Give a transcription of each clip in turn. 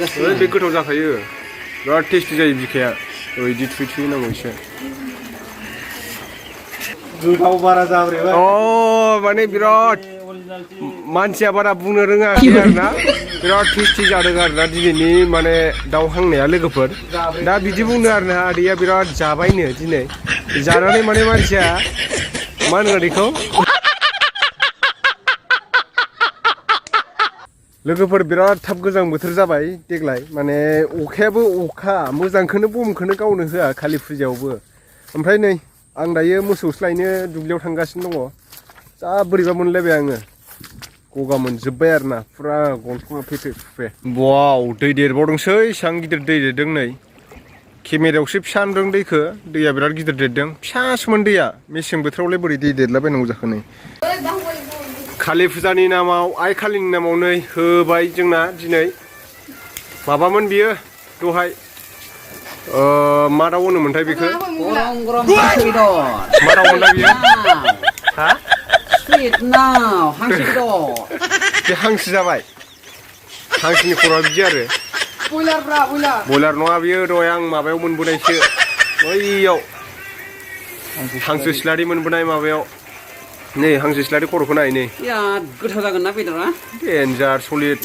ओइ बे गोथाव जाखायो बिराद टेस्टि जायो बिखाया ओइदि थुइ थुइ नांगौ एसे गोथाव बारा जाब्रेबाय अ माने बिराद मानसिया बारा बुंनो रोङाखै आरोना बिराद टेस्टि जादों आरोना दिनैनि माने दाउ हांनाया लोगोफोर दा बिदि बुंदों आरोना आदैया बिराद जाबायनो दिनै जानानै माने मानसिया मा होनगोन बेखौ लोगोफोर बिराद थाब गोजां बोथोर जाबाय देग्लाय माने अखायाबो अखा मोजांखौनो बमखौनो गावनो होआ कालि फुजायावबो ओमफ्राय नै आं दायो मोसौसो लायनो दुब्लियाव थांगासिनो दङ जा बोरैबा मोनलायबाय आङो गगा मोनजोब्बाय आरोना फुरा गन्थङा फेफे फुफे वाव दै देरबावदोंसै एसेबां गिदिर दै देरदों नै केमेरायावसो फिसा नुदों दैखौ दैया बिराद गिदिर देरदों फिसासोमोन दैया मेसें बोथोरावलाय बोरै दै देरलाबायनांगौ जाखो नै कालि फुजानि नामाव आइ कालिनि नामाव नै होबाय जोंना दिनै माबामोन बियो दहाय मा दाउ होनोमोनथाय बेखौ मा दाउ मोनलाय बियो हा बे हांसो जाबाय हांसोनि खर'आ बिदि आरो बयलार नङा बियो दहाय आं माबायाव मोनबोनायसो बैयाव हांसो सिलारि मोनबोनाय माबायाव नै हांसो सिलारि खर'खौ नाय नै बिराद गोथाव जागोन ना बेदरा देन्जार सलिड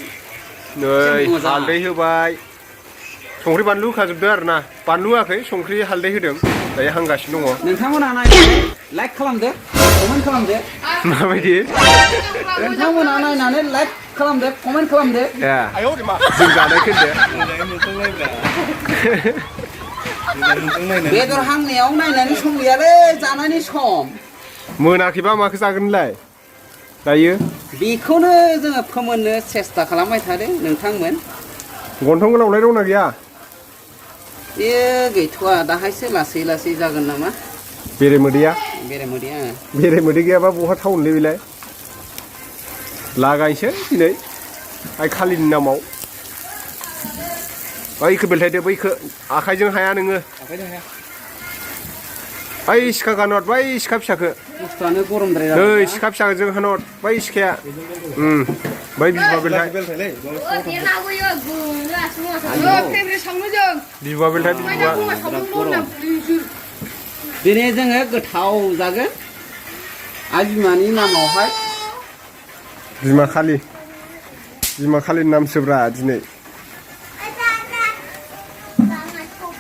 नै हालदै होबाय संख्रि बानलु होखाजोबदों आरोना बानलु होआखै संख्रि हालदै होदों दायो हांगासिनो दङ नोंथांमोना नायनानै लाइक खालामदो कमेन्ट खालामदो माबायदि नोंथांमोना नायनानै लाइक खालामदो कमेन्ट खालामदो जों जानायखौ बेदर हांनायाव नायनानै सम गैयालै जानायनि सम मोनाखैबा माखौ जागोन नोंलाय दायो बेखौनो जोङो फोमोननो सेस्था खालामबाय थादो नोंथांमोन गन्थं गोलावलाय दंना गैया बे गैथ'वा दाहायसो लासै लासै जागोन नामा बेरेमोदैया बेरेमोदै गैयाबा बहा थावनोलै बेलाय लागायनोसै दिनै आइ कालिनि नामाव बैखौ बेलथायदो बैखौ आखाइजों हाया नोङो बै सिखा गानहर बै सिखा फिसाखौ बुस्थुआनो गरमद्राय नै सिखा फिसाजों हानहर बै सिखाया बै बिबा बेलथाय बिबा बेलथाय बिबा दिनै जोङो गोथाव जागोन आइ बिमानि नामावहाय बिमा खालिनि नामसोब्रा दिनै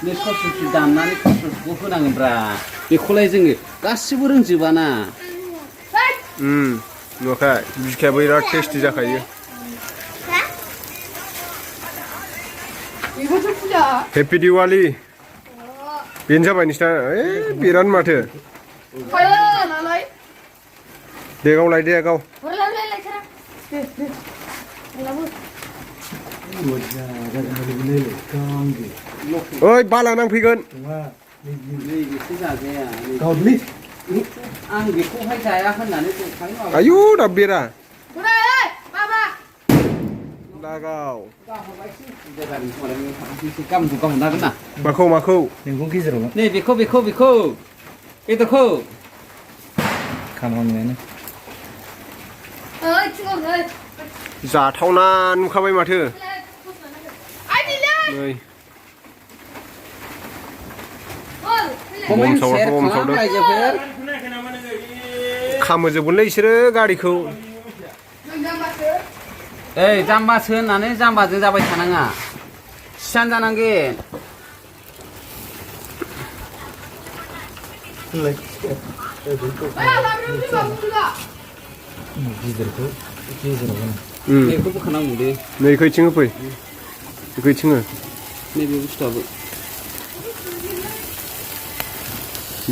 बे ससखौ दाननानै ससखौ होनांगोनब्रा बेखौलाय जोङो गासिबो रोंजोबाना नुवाखै बिखायाबो बिराद टेस्टि जाखायो हेपि दिवाली बेनो जाबाय नोंसिना बिराद माथो दे गाव लाय दे गाव ओइ बाला नांफैगोन आं बेखौहाय जाया होननानै आयु दा बेरा लागाव माखौ गेजेराव नै बेखौ बेदरखौ खामानियानो जाथावना नुखाबाय माथो नै खामोजोबगोनलै बिसोरो गारिखौ ओइ जाम्बासो होननानै जाम्बाजों जाबाय थानाङा सियान जानांगोन गिदिरखौ गेजेराव बेखौ बोखानांगौ दे नै खैथिं होफै खैथिं हो नैबे बुस्थुआबो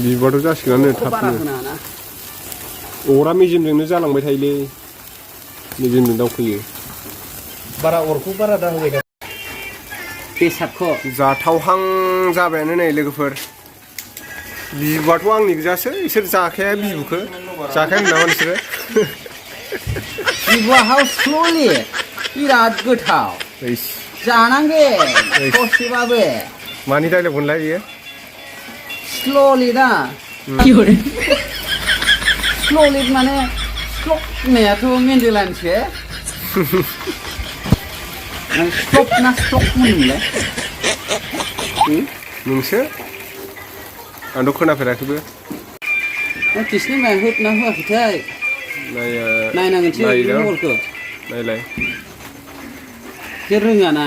बिबाथ' जासिगोनानो थाबनो अरा मेजेमजोंनो जालांबाय थायोलै मेजेमजों दावखोयो बारा अरखौ बारा दाहोबाय बेसादखौ जाथावहां जाबायानो नै लोगोफोर बिबुआथ' आंनि गोजासो इसोर जाखाया बिबुखौ जाखाया नामा नोंसोरो बिबुआ हाउ स्ल'लि बिराद गोथाव जानांगोन ससेबाबो मानि डायलग मोनलाय बियो स्ल'लि दा स्ल'लि माने स्ल' होननायाथ' मेन्डेलानिसो स्टप ना स्टप मोनलाय नोंसो आंथ' खोनाफेराखैबो टिसनि माया होना होआखैथाय नायनांगोनसो महरखौ नायलाय जे रोङाना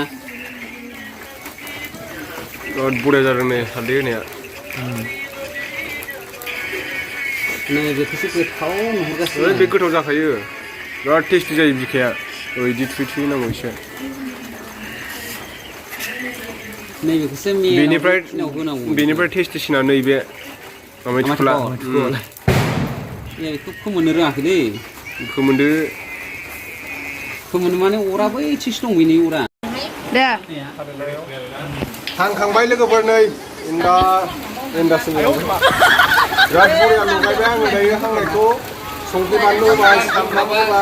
बिराद बरिया जादों नै हालदै होनाया नै बेखौसो गोथाव नुहुरगासिनो बे गोथाव जाखायो बिराद टेस्टि जायो बिखाया बिदि थुयै थुयै नांगौ एसे नैबेखौसो बेनिफ्राय टेस्टिसिना नैबे मैथ्रुला बेखौ फोमोननो रोङाखैलै फोमोननो माने अरा बैथिंसो दं बेनि अरा दे थांखांबाय लोगोफोर नै एन्दासो बिराद बरिया लगायबाय आङो दायो हांनायखौ संख्रि बानलु होबाय सामब्राम होबाय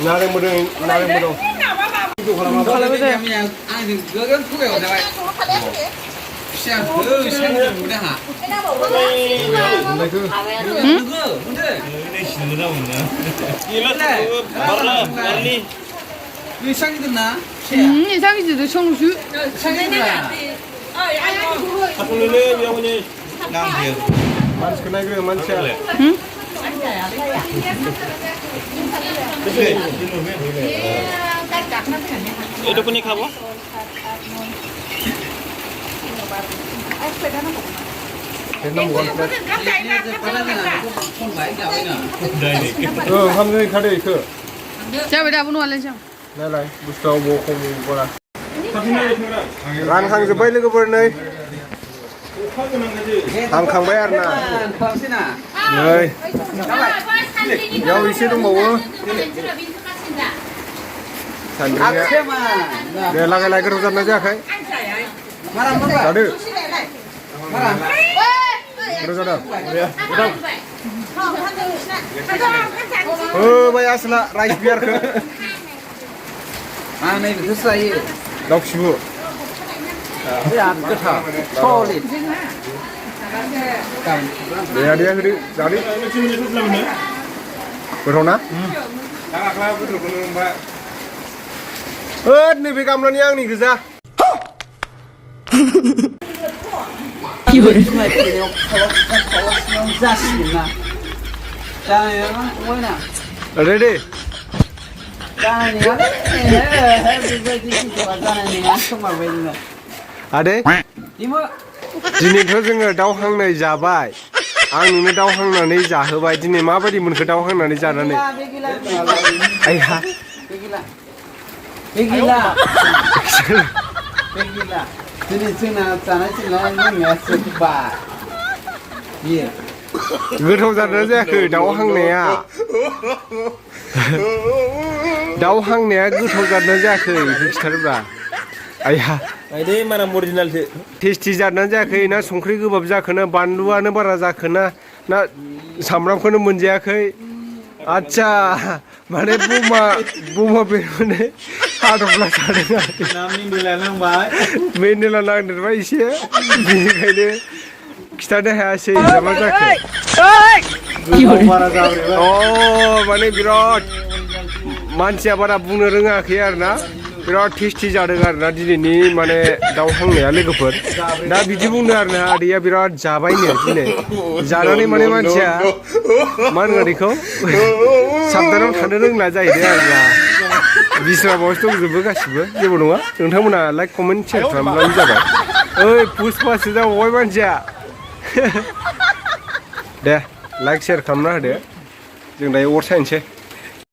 नारेंबो दं आंजों गोगोम थगायहरजाबाय फिसा नुदों आंहा 이상이들나? 이상이지도 청수. मानसिखौ नायग्रो मानसिया এইটুকুনি খাব ओंखामजों ओंखारदो इखो जाबाय दाबो नङालाय नायलाय बुस्थुआव खम बारा रानखांजोब्बाय लोगोफोर नै हांखांबाय आरो ना नै बेयाव एसे दंबावो दे लागायलाय गोथाव जादोंना जायाखै जादो गोथाव जादों होबाय आसोला राइस बियारखौ आं नैबेखौसो जायो दाउ खिबु बिराद गोथाव सलिड दे आदैया होदो जादो गोथाव ना होद नैबे गामलानि आंनि गोजा जासिगोन ना जानाया बयना रेडि आदै दिनैथ' जोङो दाउ हांनाय जाबाय आं नोंनो दाउ हांनानै जाहोबाय दिनै माबायदि मोनखो दाउ हांनानै जानानै आइहा दिनै जोंना जानाय लोंनाया जोब्बाय गोथाव जादोंना जायाखै दाउ हांनाया दाउ हांनाया गोथाव जादोंना जायाखै बेखौ खिथारोब्रा आइहा आइदे मारा अरिजिनालसो टेस्टि जादोंना जायाखै ना संख्रि गोबाब जाखोना बानलुआनो बारा जाखोना ना सामब्रामखौनो मोनजायाखै आच्छा माने बमा बेरनानै हादबला जादों नामनि मेला नांबाय मेन्देला नांदेरबाय एसे बेनिखायनो खिथानो हायासै मा जाखो बारा जाबाय माने बिराद मानसिया बारा बुंनो रोङाखै आरो ना बिराद टेस्टि जादों आरो ना दिनैनि माने दाउ हांनाया लोगोफोर दा बिदि बुंनो आरो ना आदैया बिराद जाबायनो दिनै जानानै माने मानसिया मा होनगोन बेखौ साबधानाव थानो रोंला जाहैदों आरो ना बिस्रामावसो दंजोबो गासिबो जेबो नङा नोंथांमोना लाइक कमेन्ट शेयार खालामब्लानो जाबाय ओइ पुष्पासो जाबावबाय मानसिया दे लाइक शेयार खालामना होदो जों दायो अर सायनोसै